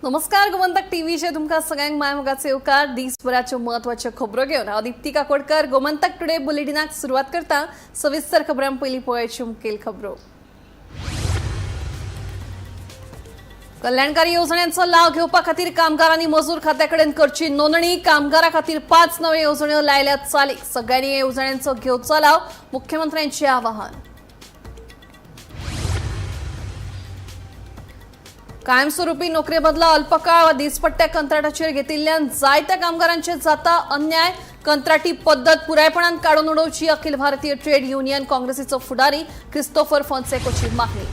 नमस्कार, गोमंतक टीव्हीचेर तुमकां सगळ्यांक मायमोगाचो येवकार. दीसभराच्यो म्हत्वाच्यो खबरो घेवन हांव दीप्ती काकोडकर गोमंतक टुडे बुलेटिनाक सुरवात करता. सविस्तर खबरां पयलीं पळोवपाच्यो मुखेल खबरो. कल्याणकारी येवजण्यांचो लाव घेवपा खातीर कामगारांनी मजूर खात्या कडेन करची नोंदणी. कामगारा खातीर 5 नव्यो येवजण्यो लायल्यात चालीक. सगळ्यांनी येवजण्यांचो घेवचो लाव, मुख्यमंत्र्यांचे आवाहन. कायमस्वरूपी नोकरे बदला अल्पकाळ वा दिसपट्ट्या कंत्राटाचेर घेतिल्ल्यान जायत्या कामगारांचेर जाता अन्याय. कंत्राटी पद्दत पुरायपणान काडून उडोवची, अखिल भारतीय ट्रेड युनियन काँग्रेसीचो फुडारी क्रिस्तोफर फोन्सेकोची मागणी.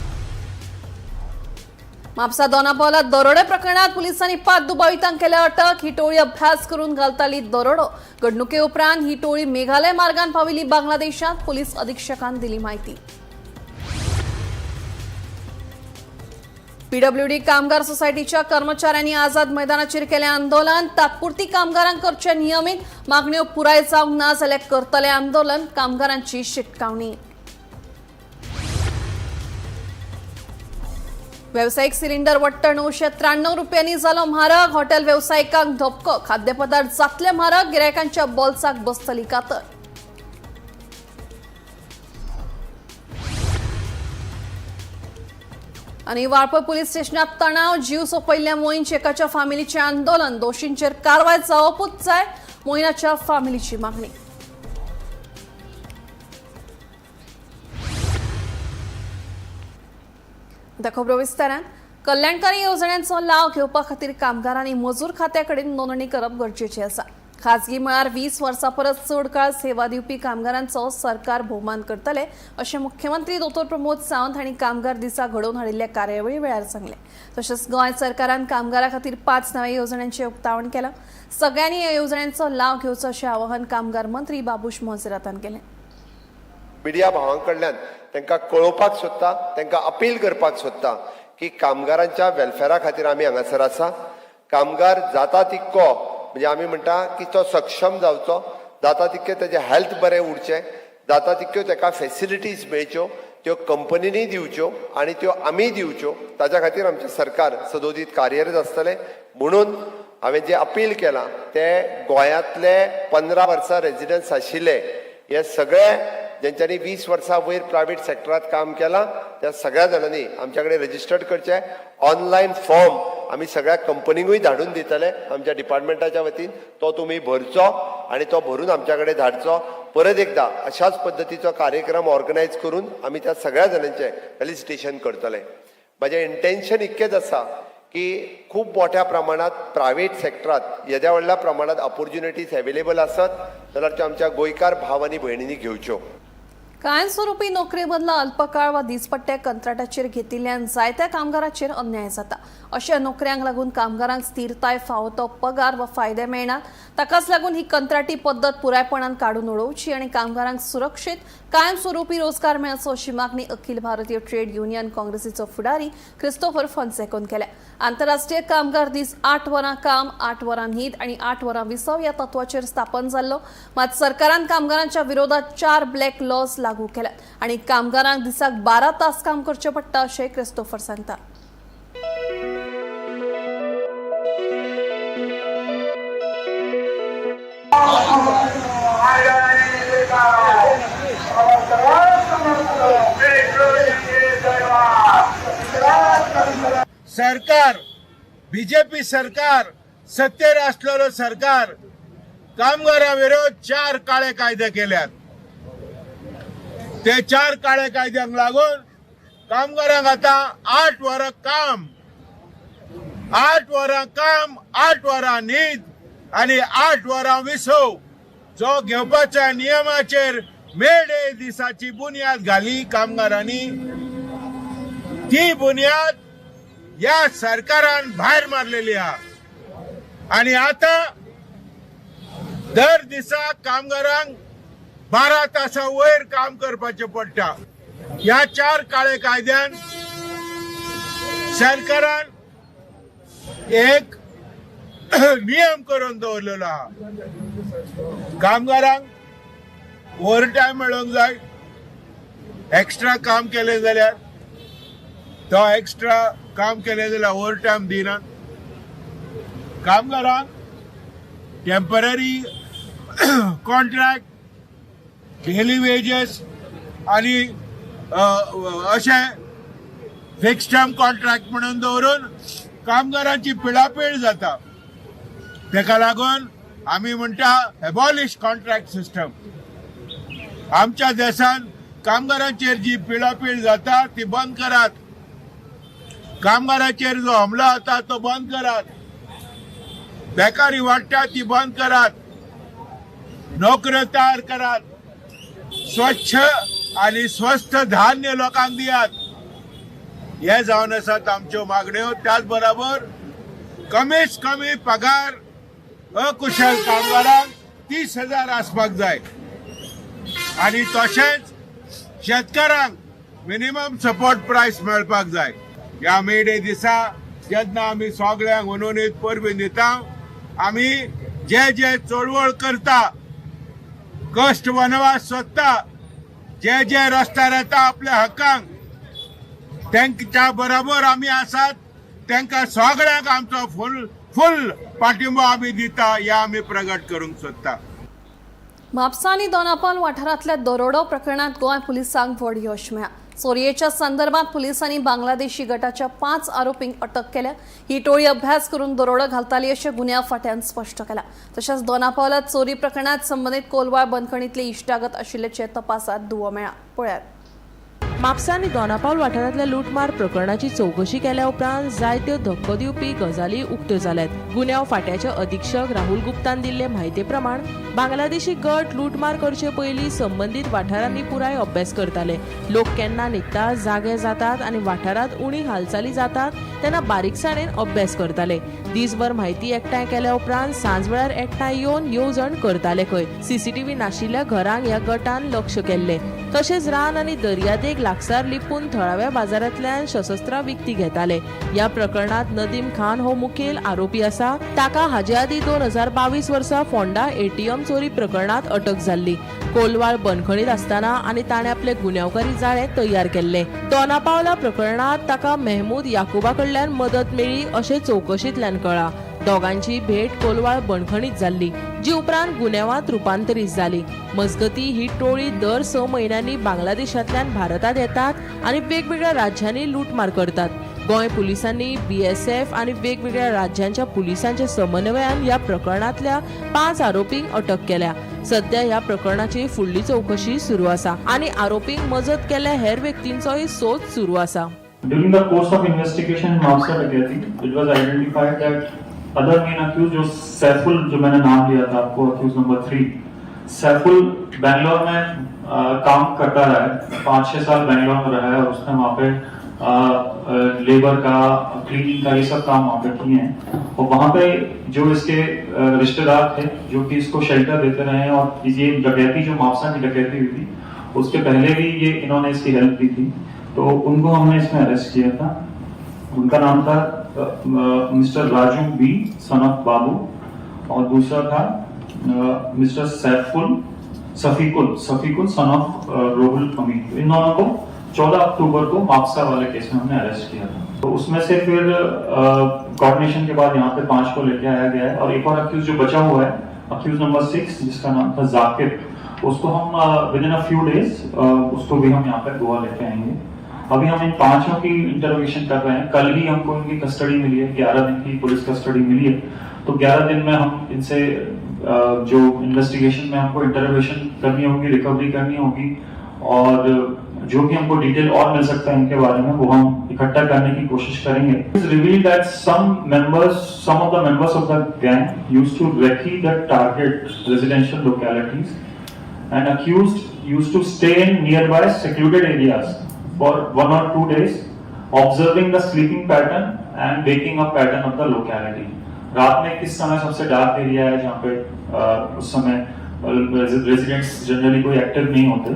म्हापसा दोनापावला दरोडे प्रकरणात पुलिसांनी 5 दुबावितांक केल्या अटक. ही टोळी अभ्यास करून घालताली दरोडो. घडणुके उपरांत ही टोळी मेघालय मार्गान पाविल्ली बांगलादेशात, पोलीस अधीक्षकान दिली माहिती. पीडब्ल्यूडी कामगार सोसायटीच्या कर्मचाऱ्यांनी आझाद मैदानाचेर केलें आंदोलन. तात्पुरती कामगारांक करचे नियमीत, मागण्यो पुराय जावंक ना जाल्यार करतले आंदोलन, कामगारांची शिटकावणी. वेवसायीक सिलिंडर वट्ट 993 रुपयांनी जालो म्हारग. हॉटेल वेवसायिकांक धपको. खाद्यपदार्थ जातले म्हारग, गिरायकांच्या बोल्साक बसतली कातर. आनी वाळपय पुलीस स्टेशनात तणाव. जीव सोंपयल्ल्या मोईन शेखाच्या फामिलीचें आंदोलन. दोशींचेर कारवाय जावपूच जाय, मोईनाच्या फामिलीची मागणी. आतां खबरो विस्तारान. कल्याणकारी येवजण्यांचो लाव घेवपा खातीर कामगारांनी मजूर खात्या कडेन नोंदणी करप गरजेचें आसा. खाजगी मळार 20 वर्सां परस चड काळ सेवा दिवपी कामगारांचो सरकार भोवमान करतले, अशें मुख्यमंत्री दोतोर प्रमोद सावंत हांणी कामगार दिसा घडोवन हाडिल्ल्या कार्यावळी वेळार सांगलें. तशेंच गोंय सरकारान कामगारां खातीर 5 नव्या येवजण्यांचें उक्तावण केलां. सगळ्यांनी ह्या येवजण्यांचो लाव घेवचो, अशें आवाहन कामगार मंत्री बाबूश मोन्सेरातान केलें. मिडिया भावां कडल्यान तांकां कळोवपाक सोदता, तांकां अपील करपाक सोदता की कामगारांच्या वेलफेरा खातीर आमी हांगासर आसा. कामगार जाता तितको, म्हणजे आमी म्हणटा की तो सक्षम जावचो, जाता तितकें तेजें हेल्थ बरें उरचें, जाता तितक्यो ताका फेसिलिटीज मेळच्यो, त्यो कंपनींनी दिवच्यो आनी त्यो आमी दिवच्यो. ताच्या खातीर आमचें सरकार सदोदीत कार्यरत आसतलें. म्हणून हांवें जें अपील केलां तें गोंयांतले 15 वर्सां रेजिडन्स आशिल्ले हे सगळे जेंच्यांनी 20 वर्सां वयर प्रायवेट सेक्टरांत काम केलां त्या सगळ्या जाणांनी आमच्या कडेन रजिस्टर्ड करचें. ऑनलायन फॉर्म आमी सगळ्या कंपनींकूय धाडून दितले आमच्या डिपार्टमेंटाच्या वतीन. तो तुमी भरचो आनी तो भरून आमच्या कडेन धाडचो. परत एकदा अशाच पद्दतीचो कार्यक्रम ऑर्गनायज करून आमी त्या सगळ्या जाणांचें फेलिसिटेशन करतले. म्हाजें इंटेन्शन इतकेंच आसा की खूब मोठ्या प्रमाणात प्रायवेट सेक्टरात येद्या व्हडल्या प्रमाणात ऑपोर्च्युनिटीज अवेलेबल आसत जाल्यार त्यो आमच्या गोंयकार भाव आनी भयणींनी घेवच्यो. कायमस्वरूपी नोकरे बदला अल्पकाळ वा दिसपट्ट्या कंत्राटाचेर घेतिल्ल्यान जायत्या कामगारांचेर अन्याय जाता. अशा नोकऱ्यांक लागून कामगारांक स्थिरताय, फावो तो पगार वा फायदे मेळनात. ताकाच लागून ही कंत्राटी पद्दत पुरायपणान काडून उडोवची आनी कामगारांक सुरक्षीत कायमस्वरूपी रोजगार मेळचो, अशी मागणी अखिल भारतीय ट्रेड युनियन काँग्रेसीचो फुडारी क्रिस्तोफर फोन्सेकोन केल्या. आंतरराष्ट्रीय कामगार दीस 8 वरां काम, 8 वरां न्हीद आनी 8 वरां विसव ह्या तत्वाचेर स्थापन जाल्लो. मात सरकारान कामगारांच्या विरोधात 4 ब्लॅक लॉज लागू केल्यात आनी कामगारांक दिसाक 12 तास काम करचें पडटा, अशें क्रिस्तोफर सांगता. सरकार, बीजेपी सरकार, सत्तेर आसलेलो सरकार कामगारा विरोध 4 काळे कायदे केल्यात. ते 4 काळे कायद्यांक लागून कामगारांक आता 8 वरां काम, 8 वरां काम, 8 वरां न्हीद आनी 8 वरां विसव जो घेवपाच्या नियमाचेर मे डे दिसाची बुन्याद घाली कामगारांनी, ती बुन्याद या सरकारान भायर मारलेली आहा. आनी आता दर दिसा कामगारांक 12 तासां वयर काम करपाचें पडटा. ह्या 4 काळे कायद्यान सरकारान एक नियम करून दवरलेलो आहा. कामगारांक ओवर टायम मेळोंक जाय, एक्स्ट्रा काम केलें जाल्यार तो एक्स्ट्रा काम केलें जाल्यार ओवर टायम दिनात. कामगारांक टेम्पररी कॉन्ट्रॅक्ट, डेली वेजेस आनी अशें फिक्स टर्म कॉन्ट्रॅक्ट म्हणून दवरून कामगारांची पिळापीळ जाता. तेका लागून आमी म्हणटा, एबॉलिश कॉन्ट्रॅक्ट सिस्टम. आमच्या देशान कामगारांचेर जी पिळापीळ जाता ती बंद करात. कामगारांचेर जो हमलो जाता तो बंद करात. बेकारी वाडटा ती बंद करात. नोकऱ्यो तयार करात. स्वच्छ आणि स्वस्त धान्य लोकांक दियात. हे जावन आसात आमच्यो मागण्यो. त्याच बरोबर कमीत कमी पगार अकुशल कामगारांक 30,000 आसपाक जाय आणि तशेंच शेतकारांक मिनिमम सपोर्ट प्रायस मेळपाक जाय. ह्या मे डे दिसा जेन्ना आमी सगळ्यांक हुनहुनीत परबीं दिता, आमी जे जे चळवळ करता, कश्ट वनवास सोदता, जे जे रस्त्यार येता आपल्या हक्कांक, तेंच्या बरोबर आमी आसात. तांकां सगळ्यांक आमचो फुल फुल पाठिंबो आमी दिता, हे आमी प्रगट करूंक सोदता. म्हापसा आनी दोनापावल वाठारांतल्या दरोडो प्रकरणांत गोंय पुलिसांक व्हड यश मेळ्ळां. चोरयेच्या संदर्भात पुलिसांनी बांगलादेशी गटाच्या पांच आरोपींक अटक केल्या. ही टोळी अभ्यास करून दरोडो घालताली अशें गुन्यांव फांट्यान स्पश्ट केलां. तशेंच दोनापावलात चोरी प्रकरणात संबंदीत कोलवाळ बंदखणींतली इश्टागत आशिल्ल्याचें तपासात दुवो मेळ्ळा. पळयात. म्हापसा आनी दोनापावल वाठारांतल्या लुटमार प्रकरणाची चवकशी केल्या उपरांत जायत्यो धक्को दिवपी गजाली उक्त्यो जाल्यात. गुन्यांव फांट्याचे अधीक्षक राहुल गुप्तान दिल्ले म्हायती प्रमाण, बांगलादेशी गट लुटमार करचे पयलीं संबंदीत वाठारांनी पुराय अभ्यास करताले. लोक केन्ना न्हिदतात, जागे जातात आनी वाठारांत उणी हालचाली जातात तेन्ना बारीकसाणेन अभ्यास करताले. दीसभर म्हायती एकठांय केल्या उपरांत सांजवेळार एकठांय येवन येवजण करताले खंय. सीसीटीव्ही नाशिल्ल्या घरांक ह्या गटान लक्ष केल्लें. तशेंच रान आनी दर्यादेग लागसार लिपून थळाव्या बाजारांतल्यान शस्त्रां विकती घेताले. ह्या प्रकरणात नदीम खान हो मुखेल आरोपी आसा. ताका हाजे आदीं 2022 वर्सा फोंडा एटीएम चोरी प्रकरणात अटक जाल्ली. कोलवाळ बंदखणीत आसतना आनी ताणें आपले गुन्यांवकारी जाळें तयार केल्लें. दोनापावला प्रकरणात ताका मेहमूद याकुबा कडल्यान मदत मेळ्ळी अशें चवकशींतल्यान कळ्ळां. दोगांची भेट कोलवाळ बंदखणीत जाल्ली, जी उपरांत गुन्यांवांत रुपांतरीत जाली. मजगती, ही टोळी दर 6 म्हयन्यांनी बांगलादेशांतल्यान भारतांत येतात आनी वेगवेगळ्या राज्यांनी लुटमार करतात. गोंय पुलिसांनी बीएसएफ आनी वेगवेगळ्या राज्यांच्या पुलिसांच्या समन्वयान ह्या प्रकरणांतल्या पांच आरोपींक अटक केल्या. सध्या ह्या प्रकरणाची फुडली चवकशी सुरू आसा आनी आरोपींक मजत केल्ल्या हेर व्यक्तींचोय सोद सुरू आसा. During the course of investigation in Mapsa डकैती, it was identified that other main accused, जो सैफुल, जो मैंने नाम लिया था आपको, अक्यूज नंबर 3, सैफुल बेंगलोर में काम करता रहा है. 5-6 साल बेंगलोर में रहा है और उसने वहाँ पे लेबर का, क्लीनिंग का, ये सब काम वहाँ पे किए हैं. और वहाँ पे जो इसके रिश्तेदार थे, जो कि इसको शेल्टर देते रहे हैं और ये डकैती, जो मापसा की डकैती हुई थी, उसके पहले भी ये इन्होंने इसकी हेल्प की थी, तो उनको हमने इसमें अरेस्ट किया था. उनका नाम था mister Raju B son of Babu और दूसरा था mister Saiful Safiqul Safiqul son of Rohul Amin. इन दोनों को 14 अक्टूबर को मापसा वाले केस में हमने अरेस्ट किया था. तो उसमें से फिर कोऑर्डिनेशन के बाद यहाँ पे पांच को लेके आया गया है और एक और अक्यूज जो बचा हुआ है, अक्यूज नंबर 6, जिसका नाम था जाकिर, उसको हम with in a few days उसको भी हम यहाँ पे गोवा लेके आएंगे. अभी हम इन पांचों की इंटरोगेशन कर रहे हैं. कल ही हमको इनकी कस्टडी मिली है. 11 दिन की पुलिस कस्टडी मिली है, तो 11 दिन में हम इनसे जो इन्वेस्टिगेशन में हमको इंटरोगेशन करनी होगी, रिकवरी करनी होगी और जो भी हमको डिटेल और मिल सकता है इनके बारे में, वो हम इकट्ठा करने की कोशिश करेंगे. Reveal that some of the members of the gang used to recce the target residential localities and accused used to stay in nearby secluded areas for 1 or 2 days, observing the sleeping pattern and waking up pattern of the locality. रात में किस समय सबसे dark area है, जहाँ pay उस समय residents generally कोई active नहीं होते,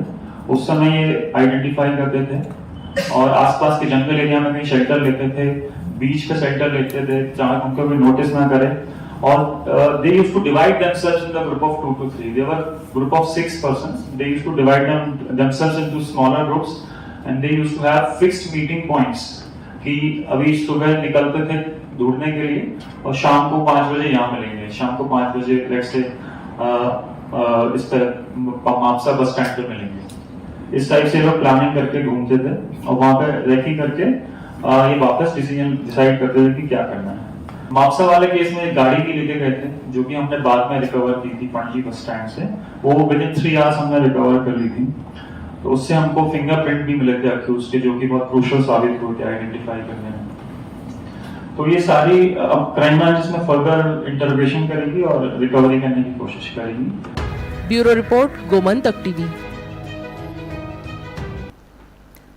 उस समय ये आइडेंटिफाई करते थे और आसपास के जंगल एरिया में कहीं शेल्टर लेते थे, बीच पे शेल्टर लेते थे, जहाँ उनको कोई नोटिस ना करे. और they used to divide themselves in the group of two to three. They were group of six persons. They used to divide themselves into smaller groups and they used to have fixed meeting points कि अभी सुबह निकलते थे. ढूंढने K लिए और शाम को 5 बजे यहाँ मिलेंगे। शाम को 5 बजे लेट से इस तरह मापसा बस स्टैंड पे मिलेंगे। इस टाइप से ये लोग प्लानिंग करके घूमते थे और वहां पे रेकी करके ये वापस डिसीजन डिसाइड करते थे कि क्या करना है। मापसा वाले केस में एक गाड़ी भी लेके गए थे, जो कि हमने बाद में रिकवर की थी पणजी बस स्टैंड से। वो विद इन 3 आवर्स हमने रिकवर कर ली थी। तो उससे हमको फिंगरप्रिंट भी मिले थे अक्यूज के, जो कि बहुत क्रूशल साबित हुए थे आइडेंटिफाई करने में। तो ये सारी अब क्राइम ब्रांच इसमें फर्दर इंटरोगेशन करेगी और रिकवरी करने की कोशिश करेगी। Bureau report, Gomantak TV.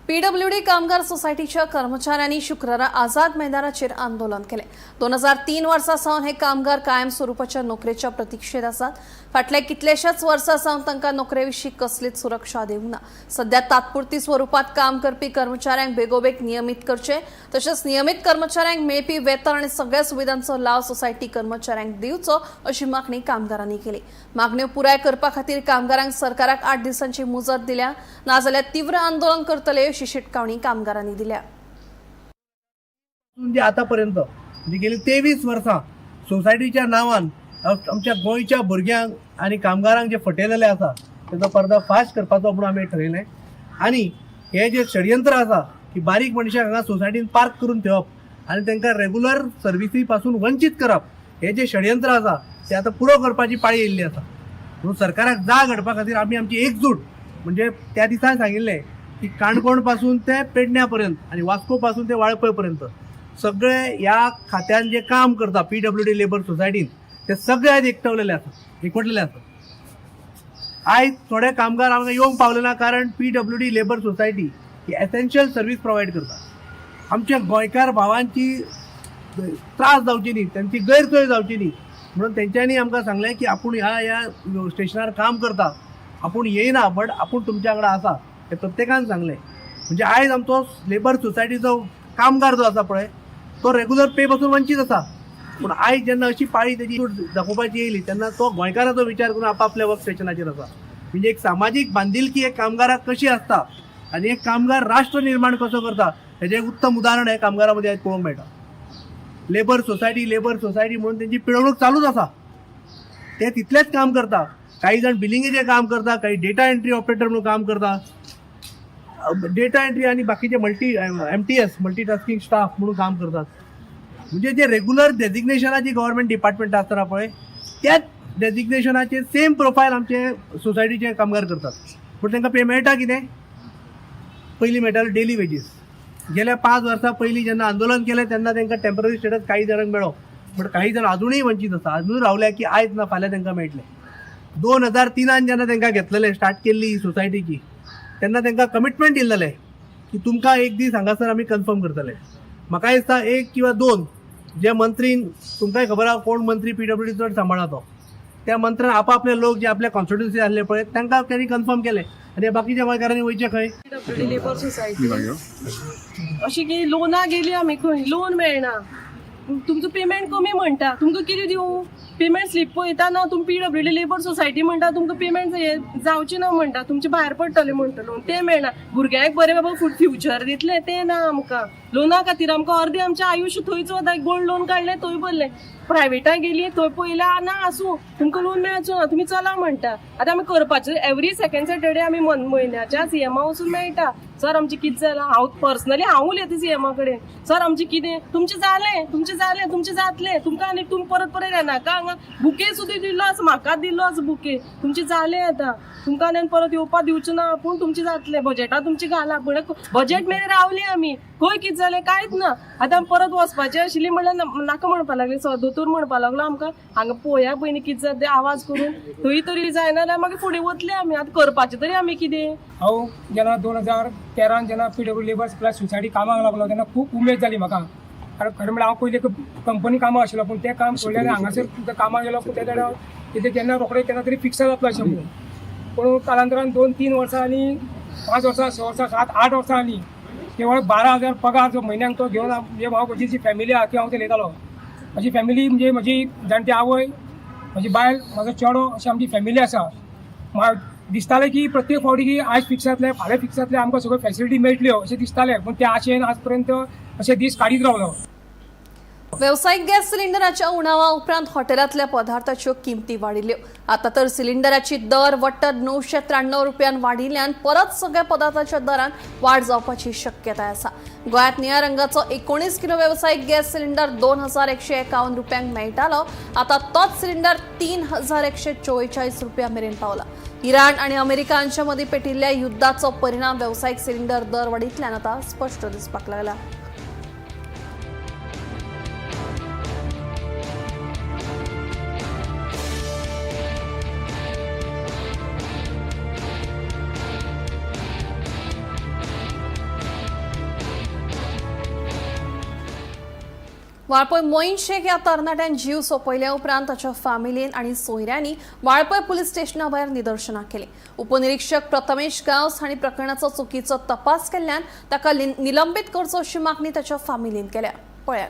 PWD कामगार सोसायटीच्या कर्मचाऱ्यांनी शुक्रारा आझाद मैदानाचेर आंदोलन केलें। 2003 वर्सां सावन हे कामगार कायम स्वरुपाच्या नोकरेच्या प्रतिक्षेत आसात। फाटल्या कितल्याशाच वर्सां सावन तांकां नोकरे विशीं कसलीच सुरक्षा दिवंक ना। सध्या तात्पुरती स्वरुपात काम करपी कर्मचाऱ्यांक बेगोबेग नियमीत करचे, तशेंच नियमीत कर्मचाऱ्यांक मेळपी वेतन आनी सगळ्या सुविधांचो लाव सोसायटी कर्मचाऱ्यांक दिवचो, अशी मागणी कामगारांनी केली। मागण्यो पुराय करपा खातीर कामगारांक सरकाराक 8 दिसांची मुजत दिल्या, नाजाल्यार तीव्र आंदोलन करतले, अशी शिटकावणी कामगारांनी दिल्या। जे आतापर्यंत म्हणजे गेली 23 वर्सां सोसायटीच्या नांवान आमच्या गोंयच्या भुरग्यांक आनी कामगारांक जे फटयलेले आसा, तेजो पर्दा फाश करपाचो म्हणून आमी ठरयलें। आनी हे जे षडयंत्र आसा की बारीक मनशांक हांगा सोसायटीन पार्क करून ठेवप आनी तांकां रेगुलर सर्विसी पासून वंचीत करप, हे जे षडयंत्र आसा ते आतां पुरो करपाची पाळी येयल्ली आसा। म्हणून सरकाराक जाग हाडपा खातीर आमी आमची एकजूट, म्हणजे त्या दिसा सांगिल्लें की काणकोण पासून ते पेडण्या पर्यंत आनी वास्को पासून ते वाळपय पर्यंत सगळे ह्या खात्यान जे काम करता पीडब्ल्यूडी लेबर सोसायटीन, ते सगळे आयज एकटवलेले आसा, एकवटलेले आसा। आयज थोडे कामगार आमकां येवंक पावले ना, कारण पीडब्ल्यूडी लेबर सोसायटी ही एसेन्शियल सर्वीस प्रोवायड करता। आमच्या गोंयकार भावांची त्रास जावची न्ही, तांची गैरसोय जावची न्ही म्हणून तेंच्यांनी आमकां सांगलें की आपूण ह्या ह्या स्टेशनार काम करता, आपूण येयना बट आपूण तुमच्या वांगडा आसा, हें प्रत्येकान सांगलें। म्हणजे आयज आमचो लेबर सोसायटीचो कामगार जो आसा पळय, तो रेगुलर पे पासून वंचीत आसा। पूण आयज जेन्ना अशी पाळी तेजी दाखोवपाची येयली, तेन्ना तो गोंयकाराचो विचार करून आपापल्या वर्क स्टेशनाचेर आसा। म्हणजे एक सामाजीक बांदिलकी एक कामगाराक कशी आसता आनी एक कामगार राष्ट्र निर्माण कसो करता, हेजें एक उत्तम उदाहरण हे कामगारां मदीं आयज पळोवंक मेळटा। लेबर सोसायटी, लेबर सोसायटी म्हणून तेंची पिळवणूक चालूच आसा। ते तितलेंच काम करता। काही जाण बिलिंगेचें काम करता, काही डेटा एंट्री ऑपरेटर म्हणून काम करता, डेटा एंट्री आणि बाकीचे multi MTS, multitasking staff म्हणून काम करतात। म्हणजे जे रेग्युलर डेजिग्नेशनाची गव्हर्मेंट डिपार्टमेंट आसतना पळय, त्याच डेजिग्नेशनाचे सेम प्रोफायल आमचे सोसायटीचे कामगार करतात। पूण तांकां पे मेळटा कितें? पयलीं मेळटाले डेली वेजीस। गेल्या 5 वर्सां पयलीं जेन्ना आंदोलन केलें, तेन्ना तांकां टेंपररी स्टेटस काही जाणांक मेळ्ळो, बट काही जाण अजुनूय वंचीत आसा, अजून रावल्या की आयज ना फाल्यां तांकां मेळटलें। 2003न जेन्ना तांकां घेतलेलें, स्टार्ट केल्ली ही सोसायटीची, तेन्ना तांकां कमिटमेंट दिल्लेलें की तुमकां एक दीस हांगासर आमी कन्फर्म करतले। म्हाका दिसता एक किंवा दोन जे मंत्रीन, तुमकांय खबर आहा कोण मंत्री पीडब्ल्यूडी चड सांबाळा तो, त्या मंत्र्यान आपापले लोक जे आपल्या कॉन्स्टिट्युन्सी आसले पळय, तांकां तांणी कन्फर्म केले आनी बाकीच्या गोंयकारांनी वयचें खंय? पीडब्ल्यूडी लेबर सोसायटी अशी की लोनां गेली आमी खंय, लोन मेळना। तुमचो पेमेंट कमी म्हणटा, तुमकां कितें दिवं? पेमेंट स्लीप पळयता ना तुमी। पीडब्ल्यूडी लेबर सोसायटी म्हणटा, तुमकां पेमेंट हे जावचें ना म्हणटा, तुमचे भायर पडटले म्हणटा। लोन तें मेळना। भुरग्यांक बरें बाबा फ्युचर दितलें तें ना आमकां। लोना खातीर आमकां अर्दें आमचें आयुश्य थंयच वता। गोल्ड लोन काडलें, थंय भरलें, प्रायवेटाक गेली, थंय पळयलें, ना आसूं, तुमकां लोन मेळचो ना, तुमी चला म्हणटा। आतां आमी करपाचें? एवरी सेकंड सॅटर्डे आमी म्हयन्याच्या सीएमा वचून मेळटा। सर, आमचें कितें जालां? हांव पर्सनली हांव उलयतां सीएमा कडेन। सर, आमचें कितें? तुमचें जालें, तुमचें जालें, तुमचें जातलें, तुमकां आनी तुमी परत परत येनाका हांगा। बुके सुद्दां दिल्लो आसा म्हाका, दिल्लो आसा बुके। तुमचें जालें आतां, तुमकां आनी परत येवपा दिवचो ना आपूण, तुमचें जातलें, बजेटा तुमचें घाला। पूण बजेट मेरेन रावली आमी, खंय कितें जालें? कांयच ना। आतां आमी परत वचपाचें आशिल्ली म्हणल्यार नाका म्हणपा लागली। सर दोतोर म्हणपा लागलो आमकां, हांगा पळोवया पयलीं कितें जाता तें, आवाज करून थंय तरी जायना जाल्यार मागीर फुडें वतले आमी। आतां करपाचें तरी आमी कितें? हांव जेन्ना 2013न जेन्ना पीडब्ल्यू लेबर्स प्लस सोसायटी कामाक लागलो, तेन्ना खूब उमेद जाली म्हाका। कारण खरें म्हणल्यार हांव पयलीं कंपनी कामाक आशिल्लो, पूण तें काम सोडलें आनी हांगासर तुमच्या कामाक गेलो। पूण तेन्ना कितें, जेन्ना रोखडें केन्ना तरी फिक्स जातलो अशें म्हणून। पूण कालांतरान 2-3 वर्सां आनी 5 वर्सां, 6 वर्सां, 7-8 वर्सां आनी केवळ 12,000 पगार जो म्हयन्याक तो घेवन म्हणजे हांव म्हजी जी फॅमिली आहा ती हांव चलयतालो। म्हजी फॅमिली म्हणजे म्हजी जाणटी आवय, म्हजी बायल, म्हजो चेडो, अशी आमची फॅमिली आसा। म्हाका दिसतालें की प्रत्येक फावटी की आयज फिक्स जातलें, फाल्यां फिक्स जातलें, आमकां सगळ्यो फॅसिलिटी मेळटल्यो अशें दिसतालें। पूण त्या आशेन आज पर्यंत अशे दीस काडीत रावलो। वेवसायीक गॅस सिलिंडराच्या उणावा उपरांत हॉटेलांतल्या पदार्थाच्यो किमती वाडिल्ल्यो. आता तर सिलिंडराची दर वट्ट 993 रुपयान वाडिल्ल्यान परत सगळ्या पदार्थाच्या दरान वाड जावपाची शक्यताय आसा. गोंयांत निळ्या रंगाचो 19 किलो वेवसायीक गॅस सिलिंडर 2151 रुपयांक मेळटालो. आता तोच सिलिंडर 3144 रुपया मेरेन पावला. इराण आणि अमेरिका हांच्या मदीं पेटिल्ल्या युद्धाचो परिणाम वेवसायीक सिलिंडर दर वाडींतल्यान आतां स्पश्ट दिसपाक लागला. वाळपय मोईन शेख ह्या तरणाट्यान जीव सोंपयल्या उपरांत ताच्या फॅमिलीन आनी सोयऱ्यांनी वाळपय पुलीस स्टेशना भायर निदर्शनां केली. उपनिरीक्षक प्रथमेश गांवस हांणी प्रकरणाचो चुकीचो तपास केल्ल्यान ताका निलंबीत करचो अशी मागणी ताच्या फॅमिलीन केल्या. पळयात.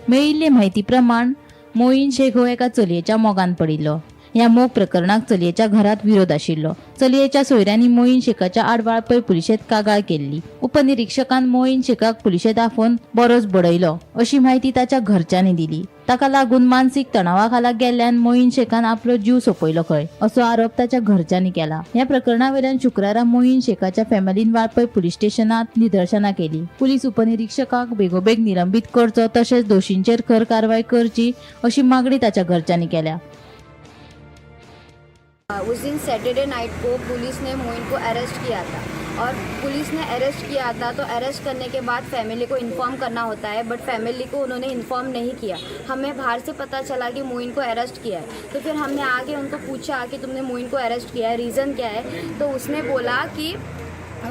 मेळिल्ले म्हायती प्रमाण मोईन शेख हो एका चलयेच्या मोगान पडिल्लो. ह्या मोग प्रकरणाक चलयेच्या घरात विरोध आशिल्लो. चलयेच्या सोयऱ्यांनी मोईन शेखाच्या आड वाळपय पुलिशेंत कागाळ केल्ली. उपनिरीक्षकान मोईन शेखाक पुलिशेंत आफोवन बरोच बडयलो अशी म्हायती ताच्या घरच्यांनी दिली. ताका लागून मानसीक तणावा खाला गेल्ल्यान मोईन शेखान आपलो जीव सोंपयलो खंय असो आरोप ताच्या घरच्यांनी केला. ह्या प्रकरणावेल्यान शुक्रारा मोईन शेखाच्या फॅमिलीन वाळपय पुलीस स्टेशनात निदर्शनां केली. पुलीस उपनिरीक्षकाक बेगोबेग निलंबीत करचो तशेंच दोशींचेर खर कारवाय करची अशी मागणी ताच्या घरच्यांनी केल्या. उस दिन सैटरडे नाइट को पुलिस ने मोइन को अरेस्ट किया था और पुलिस ने अरेस्ट किया था तो अरेस्ट करने के बाद फैमिली को इन्फॉर्म करना होता है, बट फैमिली को उन्होंने इन्फॉर्म नहीं किया. हमें बाहर से पता चला कि मोइन को अरेस्ट किया है, तो फिर हमने आके उनको पूछा कि तुमने मोइन को अरेस्ट किया है, रीज़न क्या है? तो उसने बोला कि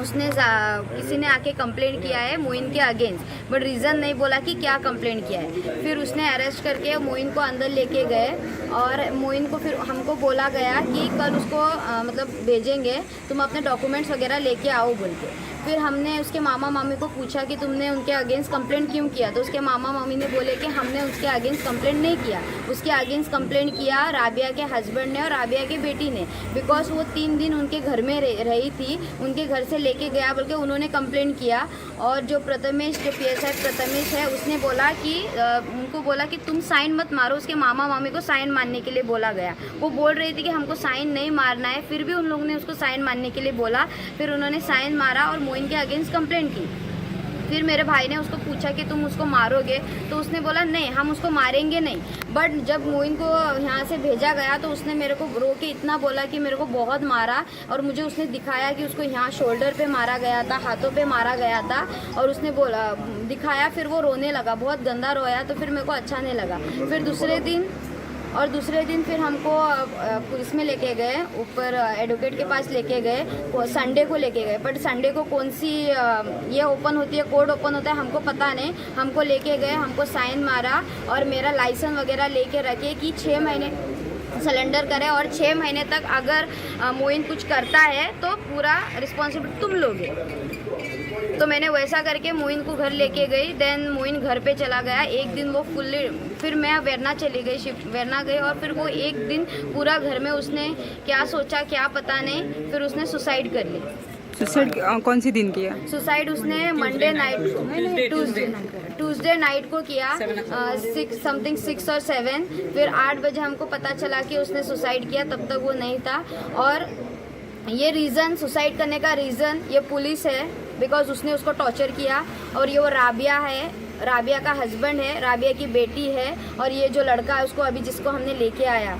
उसने किसी ने आके कंप्लेंट किया है मोइन के अगेंस्ट, बट रीज़न नहीं बोला कि क्या कंप्लेंट किया है. फिर उसने अरेस्ट करके मोइन को अंदर लेके गए और मोइन को फिर हमको बोला गया कि कल उसको मतलब भेजेंगे, तुम अपने डॉक्यूमेंट्स वगैरह लेके आओ बोल के. फिर हमने उसके मामा मामी को पूछा कि तुमने उनके अगेंस्ट कंप्लेंट क्यों किया? तो उसके मामा मामी ने बोले कि हमने उसके अगेंस्ट कंप्लेंट नहीं किया, उसके अगेंस्ट कंप्लेंट किया राबिया के हस्बैंड ने और राबिया की बेटी ने, because वो 3 दिन उनके घर में रही थी, उनके घर से लेके गया बल्कि उन्होंने कंप्लेंट किया. और जो प्रथमेश, जो पीएसआई प्रथमेश है, उसने बोला कि उनको बोला कि तुम साइन मत मारो. उसके मामा मामी को साइन मारने के लिए बोला गया. वो बोल रही थी कि हमको साइन नहीं मारना है, फिर भी उन लोगों ने उसको साइन मारने के लिए बोला. फिर उन्होंने साइन मारा और मोइन के अगेंस्ट कंप्लेंट की. फिर मेरे भाई ने उसको पूछा कि तुम उसको मारोगे? तो उसने बोला नहीं, हम उसको मारेंगे नहीं. बट जब मोइन को यहाँ से भेजा गया तो उसने मेरे को रो के इतना बोला कि मेरे को बहुत मारा और मुझे उसने दिखाया कि उसको यहाँ शोल्डर पे मारा गया था, हाथों पे मारा गया था और उसने बोला दिखाया. फिर वो रोने लगा, बहुत गंदा रोया, तो फिर मेरे को अच्छा नहीं लगा. फिर दूसरे दिन फिर हमको पुलिस में लेके गए, ऊपर एडवोकेट के पास लेके गए, संडे को लेके गए. बट संडे को कौन सी ये ओपन होती है, कोर्ट ओपन होता है, हमको पता नहीं. हमको लेके गए, हमको साइन मारा और मेरा लाइसेंस वगैरह लेके रखे कि 6 महीने सरेंडर करें और 6 महीने तक अगर मोइन कुछ करता है तो पूरा रिस्पॉन्सिबिलिटी तुम लोगे. तो मैंने वैसा करके मोइन को घर लेके गई. Then Moin घर पे चला गया एक दिन, वो फुल्ली. फिर मैं वेरना चली गई, शिफ्ट वेरना गई और फिर वो एक दिन पूरा घर में उसने क्या सोचा क्या पता नहीं, फिर उसने सुसाइड कर ली. सुसाइड कौन सी दिन किया? सुसाइड उसने मंडे नाइट, ट्यूसडे नाइट को किया, 6 समथिंग, 6 और 7. फिर 8 बजे हमको पता चला कि उसने सुसाइड किया, तब तक वो नहीं था. और ये रीज़न, सुसाइड करने का रीज़न ये पुलिस है, because उसने उसको टॉर्चर किया. और ये वो राबिया है, राबिया का हस्बैंड है, राबिया की बेटी है और ये जो लड़का है उसको अभी जिसको हमने लेके आया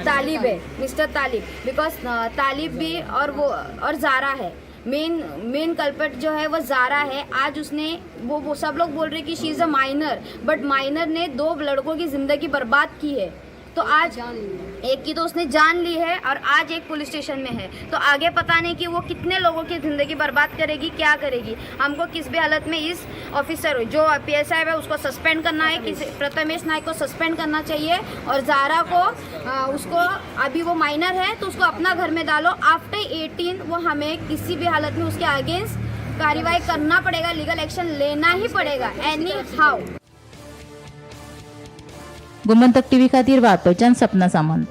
तालिब है, मिस्टर तालिब, because तालिब भी और वो और ज़ारा है. मेन मेन कल्पट जो है वो ज़ारा है. आज उसने वो सब लोग बोल रहे कि she is a minor, but minor ने 2 लड़कों की ज़िंदगी बर्बाद की है. तो आज एक की तो उसने जान ली है और आज एक पुलिस स्टेशन में है, तो आगे पता नहीं कि वो कितने लोगों की ज़िंदगी बर्बाद करेगी, क्या करेगी. हमको किस भी हालत में इस ऑफिसर जो पीएसआई है उसको सस्पेंड करना है, किसी प्रथमेश नाइक को सस्पेंड करना चाहिए और ज़ारा को उसको अभी वो माइनर है तो उसको अपना घर में डालो. आफ्टर 18 वो हमें किसी भी हालत में उसके अगेंस्ट कार्रवाई करना पड़ेगा, लीगल एक्शन लेना ही पड़ेगा एनी how. Gomantak TV खातीर वाळपयच्यान सपना सामंत.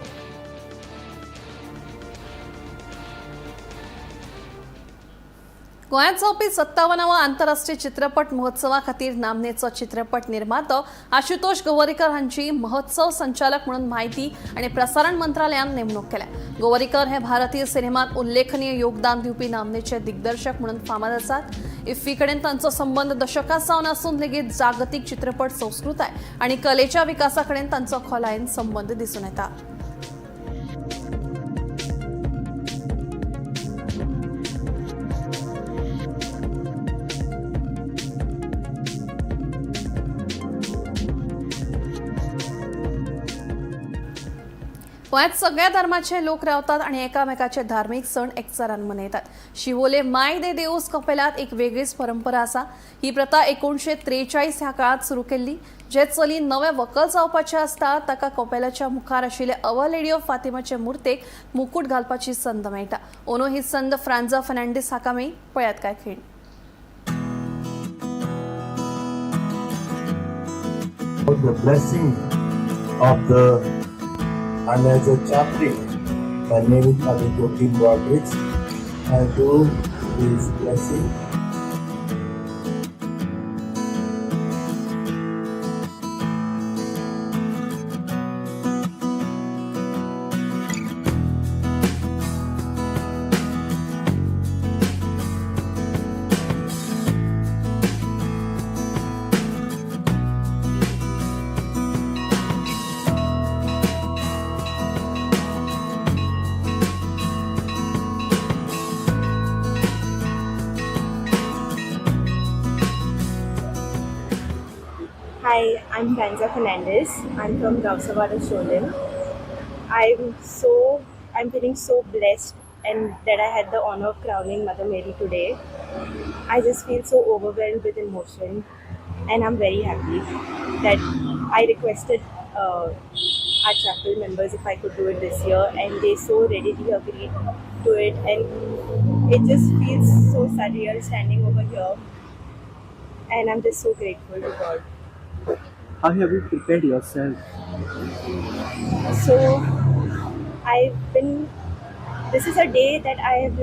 गोंयांत जावपी 57व्या आंतरराष्ट्रीय चित्रपट महोत्सवा खातीर नामनेचो चित्रपट निर्मातो आशुतोष गोवरीकर हांची महोत्सव संचालक म्हणून माहिती आनी प्रसारण मंत्रालयान नेमणूक केल्या. गोवरीकर हे भारतीय सिनेमात उल्लेखनीय योगदान दिवपी नामनेचे दिग्दर्शक म्हणून फामाद आसात. इफ्फी कडेन तांचो संबंद दशकां सावन आसून लेगीत जागतीक चित्रपट संस्कृताय आनी कलेच्या विकासा कडेन तांचो खोलायेन संबंद दिसून येता. गोंयांत सगळ्या धर्माचे लोक रावतात आणि एकामेकाचे धार्मीक सण एकचारान मनयतात. शिवोले माय दे देऊस कपेलात एक वेगळीच परंपरा आसा. ही प्रथा 1943 ह्या काळात सुरू केल्ली. जे चली नवे व्हंकल जावपाचे आसता ताका कपेलाच्या मुखार आशिल्ले our lady of फातिमाचे मुर्तेक मुकूट घालपाची संद मेळटा. ओनो ही संद फ्रांजा फर्नांडीस हाका मेळ्ळी. पळयात काय खीण. The blessing of the and as a chaplain, my name is Father Joaquin Rodrigues. I do this blessing. Hi, I'm Franza Fernandez. I'm from Gausawada, Siolim. I'm feeling so blessed and that I had the honor of crowning Mother Mary today. I just feel so overwhelmed with emotion, and I'm very happy that I requested our chapel members if I could do it this year, and they so readily agreed to it, and it just feels so surreal standing over here, and I'm just so grateful to God. How have you prepared yourself? So I've been this is a day that I have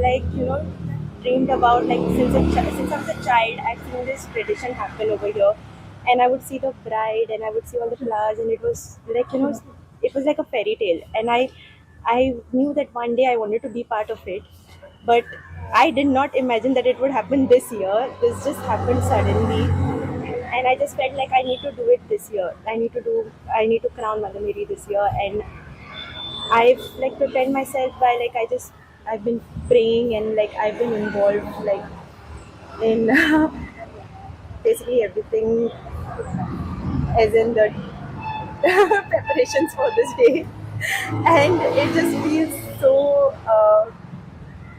dreamed about, like, since I was a child. I've seen this tradition happen over here, and I would see the bride and I would see all the flowers, and it was like it was like a fairy tale, and I knew that one day I wanted to be part of it, but I did not imagine that it would happen this year. This just happened suddenly, and I just felt like I need to do it this year. I need to crown Mother Mary this year, and I've like prepared myself by like I've been praying and like I've been involved like in basically everything, as in the preparations for this day, and it just feels so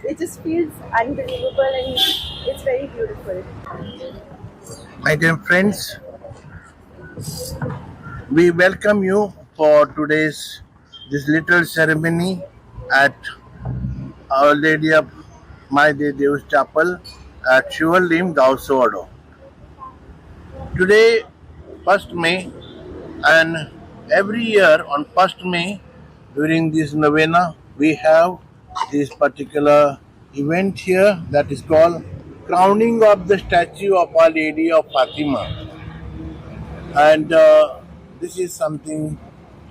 it just feels unbelievable and it's very beautiful. My dear friends, we welcome you for today's this little ceremony at Our Lady of My de Deus Chapel at Siolim, Gaussovado. Today, 1st May, and every year on 1st May during this novena, we have this particular event here that is called crowning of the statue of Our Lady of Fatima. And this is something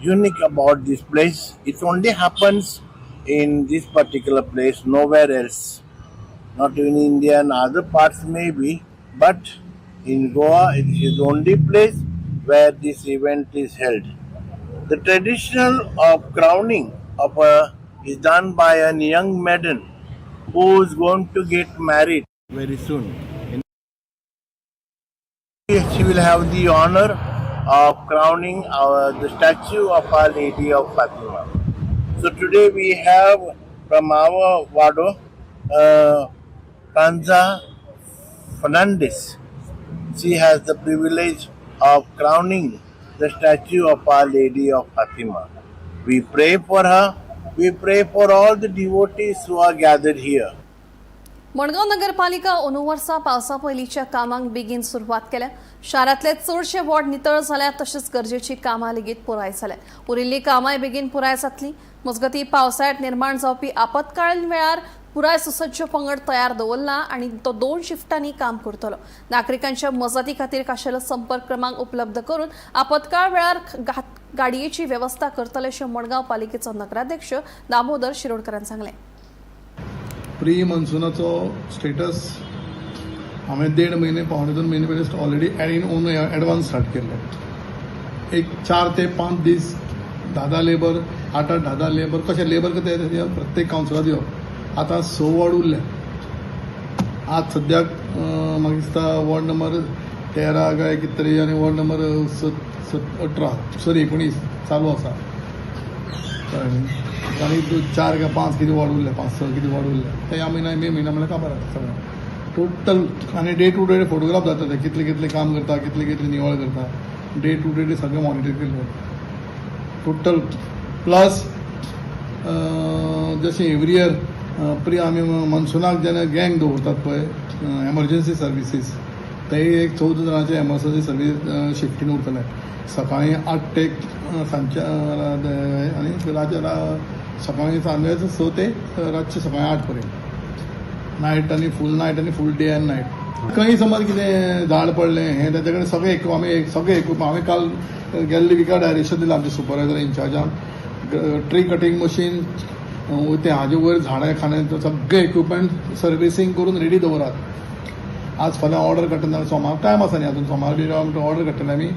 unique about this place. It only happens in this particular place, nowhere else. Not even in India and other parts maybe, but in Goa it is the only place where this event is held. The traditional of crowning of a is done by a young maiden who is going to get married very soon. She will have the honor of crowning the statue of Our Lady of Fatima. So today we have from our Vado, Franza Fernandez. She has the privilege of crowning the statue of Our Lady of Fatima. We pray for her. We pray for all the devotees who are gathered here. Madgaon नगरपालिका अंदू वर्सा पावसा पयलींच्या कामांक बेगीन सुरवात केल्या. शारांतले चडशे वॉर्ड नितळ जाल्यात, तशेंच गरजेची कामां लेगीत पुराय जाल्यात. उरिल्लीं कामांय बेगीन पुराय जातली. मजगतीं, पावसाळ्यांत निर्माण जावपी आपत्कालीन वेळार पुराय सुसज्ज पंगड तयार दवरला आनी तो 2 शिफ्टांनी काम करतलो. नागरिकांच्या मजती खातीर खाशेलो संपर्क क्रमांक उपलब्ध करून आपत्काळ वेळार गाडयेची वेवस्था करतले अशें मडगांव पालिकेचो नगराध्यक्ष दामोदर शिरोडकरान सांगलें. प्री मॉन्सुनाचो स्टेटस हांवें 1.5 म्हयने 1.75 म्हयने पयलीं already in own advance start केल्लो. एक 4 ते 5 दीस 10-10 लेबर, 8-8 10-10 लेबर, कशें लेबर कशें प्रत्येक कावन्सिलांत दिवप. आतां 6 वॉर्ड उरले. आज सद्याक म्हाका दिसता वॉर्ड नंबर 13 काय कितें तरी आनी वॉर्ड नंबर 18 सॉरी 19 चालू आसा. कळ्ळें न्ही? आनी 4 काय 5 कितें वॉर्ड उरले, 5-6 कितें वॉर्ड उरले. ते ह्या म्हयन्या मे म्हयन्या म्हणल्यार काबार जाता सगळें टोटल. आनी डे टू डे फोटोग्राफ जाता ते, कितले कितले काम करता, कितले कितले निवळ करता, डे टू डे सगळें मॉनिटर केल्लें वता टोटल. प्लस जशें एवरी इयर प्री आमी मॉन्सुनाक जेन्ना गँग दवरतात पळय एमर्जन्सी सर्विसीस, ते एक 14 जाणांचे एमर्जन्सी सर्वीस शिफ्टीन उरतले. सकाळीं 8 ते सांजच्या आनी रातच्या सकाळीं सांजवेळाचो 6 ते रातचे सकाळीं 8 पर्यंत, नायट आनी फूल नायट आनी फूल डे आनी नायट. खंय समज कितें झाड पडलें हें तेजे कडेन सगळें आमी सगळें इक्विपमेंट हांवें काल गेल्ले विका डायरेक्शन दिलां आमच्या सुपरवायजर इन्चार्जांक. ट्री कटींग मशीन तें हाजे वयर झाडां खाणें सगळें इक्विपमेंट सर्विसींग करून रेडी दवरात. आज फाल्यां ऑर्डर काडटले, सोमार टायम आसा न्ही आजून, सोमार बी ऑर्डर काडटले आमी.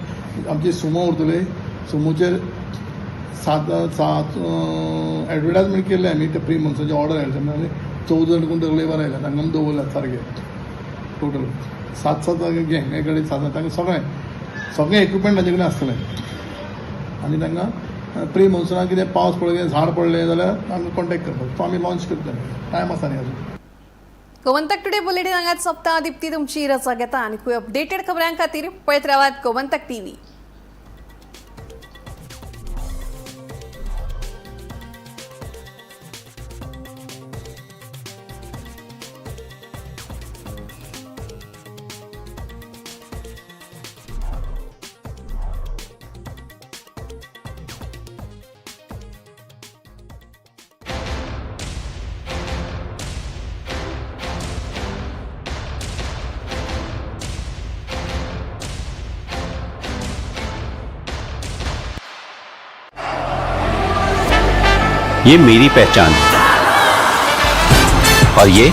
आमची सुमो उरतली, सुमोचेर 7 एडवर्टायजमेंट केल्ले आमी. ते प्री मॉन्सुनाचे ऑर्डर आयले तेन्ना 14 जाण कोण तर लेबर आयल्या, तांकां आमी दवरल्यात सारके टोटल 7-7 गँग एक कडेन 7, तांकां सगळें सगळें इक्विपमेंट तांचे कडेन आसतलें. आनी तांकां प्री मॉन्सुनाक कितें पावस पडलो, झाड पडलें जाल्यार आमकां कॉन्टेक्ट करपाक, तो आमी लॉन्च करतले. टायम आसा न्ही अजून. गोमंतक टुडे बुलेटिन हांगाच सोंपता. दीप्ती तुमची रजा घेता आनी खूब अपडेटेड खबरां खातीर पळयत रावात गोमंतक टीव्ही. ये मेरी पहचान है और ये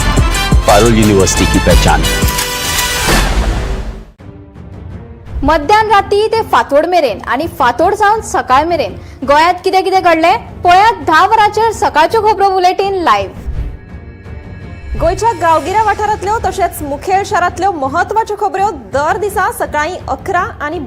पारुल यूनिवर्सिटी की पहचान है. मध्यान राती ते फांतोड मेरेन आनी फांतोड जावन सकाळ मेरेन गोंयांत कितें कितें घडलें पळयात 10 वरांचेर सकाळच्यो खबरो बुलेटीन लायव्ह. गोंयच्या गांवगिऱ्या वाठारांतल्यो तशेंच मुखेल शारांतल्यो म्हत्वाच्यो खबऱ्यो दर दिसा सकाळीं 11 आनी